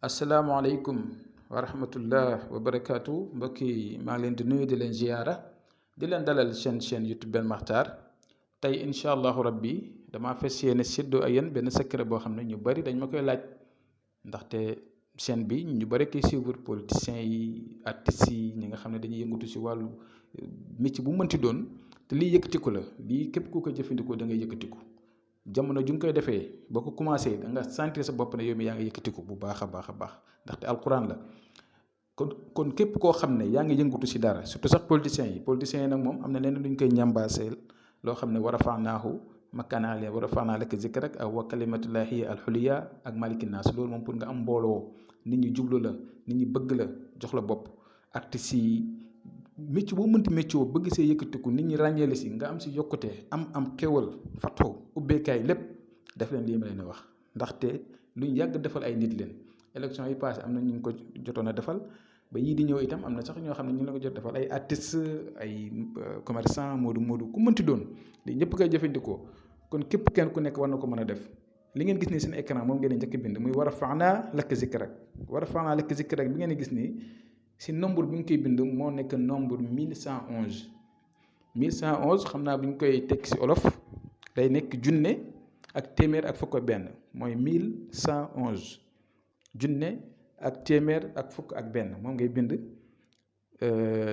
asalaamaaleykum wa rahmatullah wa barakaatu mbokk yi maa ngi leen di nuyu di leen ziyaara di leen dalal chaîne YouTube Ben Makhtar tey incha allahu rabbi damaa fas yéene séddoo ak yéen benn secret boo xam ne ñu bari dañ ma koy laaj ndaxte chaîne bi ñu bari koy suivre politiciens yi artistes yi ñi nga xam ne dañuy yëngatu si wàllu métier bu mënti doon te lii yëkkatiku la lii képp ku ko jëfandikoo da ngay yëkkatiku. jamono ju nga koy defee boo ko commencé da nga sentir sa bopp ne yow mi yaa ngi yëkkatiku bu baax a baax ndaxte alquran la kon képp koo xam ne yaa ngi yëngatu si dara surtout sax politiciens yi nag moom am na leneen lu ñu koy ñambaaseel loo xam ne wa rafa'naahu makaanan aliyyan wa rafa'naa laka zikrak ak wa kalimatullaahi hiya al-ulyaa ak maliki naas loolu moom pour nga am mbooloo nit ñi jublu la nit ñi bëgg la jox la bopp artistes yi métier boo mënti métier boo bëgg see yëkkatiku nit ñi ràññee la si nga am si yokkute am xéwal fatxu ubbeekaay lépp def leen lii ma leen wax ndaxte luñ yàgg defal ay nit leen élection yi passé am na ñu ngi ko jotoon a defal ba yii di ñëw itam am na sax ñoo xam ne ñu ngi la ko jot defal ay artistes ay commerçant moodu ku mënti doon li ñëpp koy jëfandikoo kon képp kenn ku nekk war na ko mën a def li ngeen gis nii seen écran moom ngeen di njëkk bind muy wa rafa'naa laka zikrak wa rafa'naa laka zikrak bi ngeen di gis nii si nombre bi nga koy bind moo nekk nombre 1111 1111 xam naa bu ñu koy teg si olof day nekk junne ak téeméer ak fukk ak benn mooy 1111 junne ak téeméer ak fukk ak benn moom ngay bind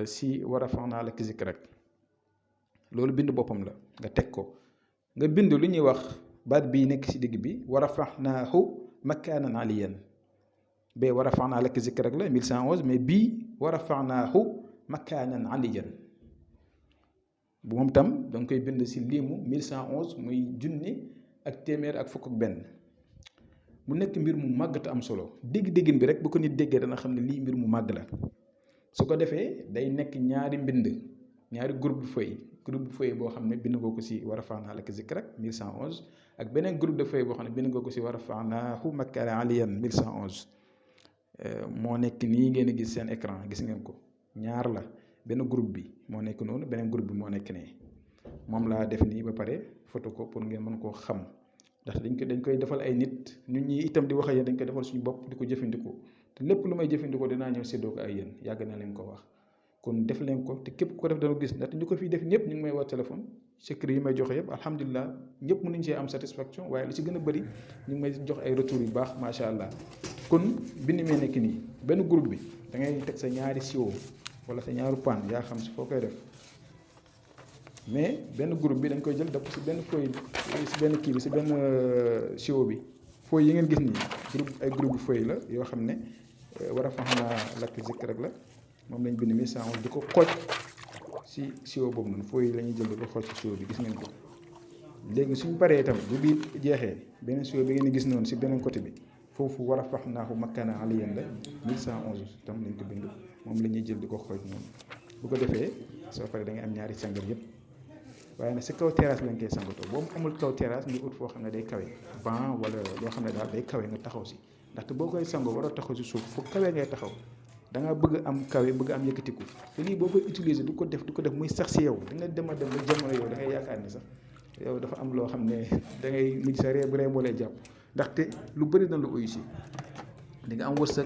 si wa rafa'naa laka zikrak loolu bind boppam la nga teg ko nga bind lu ñuy wax baat bii nekk si digg bi wa rafa'naahu makaanan aliyyan bee wa rafa'naa laka zikrak la 1111 mais bii wa rafa'naahu makaanan aliyyan bu moom tam da nga koy bind si liimu 1111 muy junni ak téeméer ak fukk ak benn mu nekk mbir mu màgg te am solo dégg-déggin bi rek bu ko nit déggee dana xam ne lii mbir mu màgg la su ko defee day nekk ñaari mbind ñaari groupe de feuille boo xam ne bind nga ko si wa rafa'naa laka zikrak 1111 ak beneen groupe de feuille boo xam ne bind nga ko si wa rafa'naahu makaanan aliyyan 1111 moo nekk nii ngeen di gis seen écran gis ngeen ko ñaar la benn groupe bi moo nekk noonu beneen groupe bi moo nekk ne moom laa def nii ba pare photo ko pour ngeen mën koo xam ndax dañ koy defal ay nit ñun ñi itam di wax ak yéen dañ koy defal suñu bopp di ko jëfandikoo te lépp lu may jëfandikoo dinaa ñëw séddoo ko ay yéen yàgg na leen ko wax kon def leen ko te képp ko def dana gis ndaxte ñu ko fiy def ñëpp ñu ngi may woo téléphone secret yi may joxe yëpp alhamdulilah ñëpp mënuñ see am satisfaction waaye li ci gën a bëri ñu ngi may jox ay retours yu baax macha allah kon bind mee nekk nii benn groupe bi da ngay teg sa ñaari siwo wala sa ñaaru paan yaa xam si foo koy def mais benn groupe bi dañ koy jël def ko si benn feuille si benn kii bi si benn siwo bi feuille yi ngeen gis nii groupe feuille la yoo xam ne wa rafa'naa laka zikrak la moom lañ bind 1111 di ko xooj si siwo boobu noonu feuille yi la ñuy jël di ko xooj si siwo bi gis ngeen ko léegi suñ paree itam bu bii jeexee beneen siwo bi ngeen gis noonu si beneen côté bi foofu wa rafa'naahu makaanan aliyyan la 1111 tam lañ ko bind moom la ñuy jël di ko xooj noonu bu ko defee soo paree da ngay am ñaari sangal yëpp waaye nag si kaw terrasse lañ koy sangatoo boo amul kaw terrasse nga ut foo xam ne day kawe banc wala loo xam ne daal day kawe nga taxaw si ndaxte boo koy sangoo waroo taxaw si suuf fu kawe ngay taxaw da nga bëgg am kawe bëgg am yëkkatiku te lii boo koy utiliser du ko def muy sax si yow da nga dem ba jamono yow da ngay yaakaar ni sax yow dafa am loo xam ne da ngay mujj sa ree moo lay jàpp ndaxte lu bëri na lu uyu si di nga am wërsëg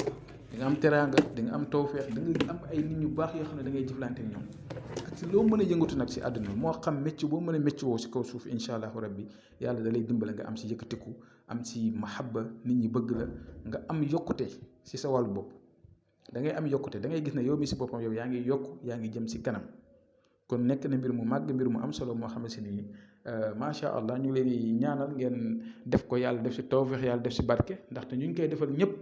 di nga am teraanga di nga am tawfeex da nga am ay nit ñu baax yoo xam ne da ngay jëflante ak ñoom ak si loo mën a yëngatu nag si àdduna moo xam métier boo mën a métier woo si kaw suuf incha allahu rabbi yàlla da lay dimbale nga am si yëkkatiku am si mahabba nit ñi bëgg la nga am yokkute si sa wàllu bopp da ngay am yokkute da ngay gis ne yow mi si boppam yow yaa ngi yokk yaa ngi jëm si kanam kon nekk na mbir mu màgg mbir mu am solo moo xam ne si nii macha allah ñu ngi leen di ñaanal ngeen def ko yàlla def si tawfeex yàlla def si barke ndaxte ñu ngi koy defal ñëpp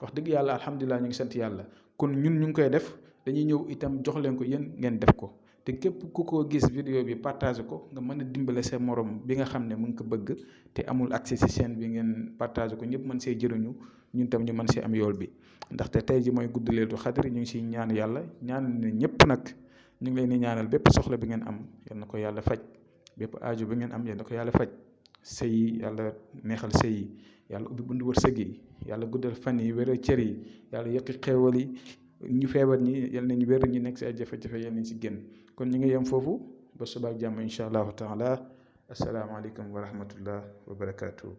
wax dëgg yàlla alhamdulilah ñu ngi sant yàlla kon ñun ñu ngi koy def dañuy ñëw itam jox leen ko yéen ngeen def ko te képp ku ko gis vidéo bi partagé ko nga mën a dimbale sa morom bi nga xam ne mu ngi ko bëgg te amul accès si chaîne bi ngeen partagé ko ñëpp mën see jëriñu ñun tam ñu mën see am yool bi ndaxte tey ji mooy guddi Laylatul Qadr ñu ngi siy ñaan yàlla ñaan ne ñëpp nag ñu ngi leen di ñaanal bépp soxla bi ngeen am yal na ko yàlla faj bépp aajo bi ngeen am yal na ko yàlla faj sëy yi yàlla neexal sëy yi yàlla ubbi bundu wërsëg yi yàlla guddal fan yi wéral cër yi yàlla yëkki xéewal yi ñu feebar ñi yal nañu wér ñu nekk si ay jafe-jafe yal nañ si génn kon ñu ngi yem foofu ba suba ak jàmm incha allahu taala asalaamaaleykum wa rahmatullah wa barakaatu.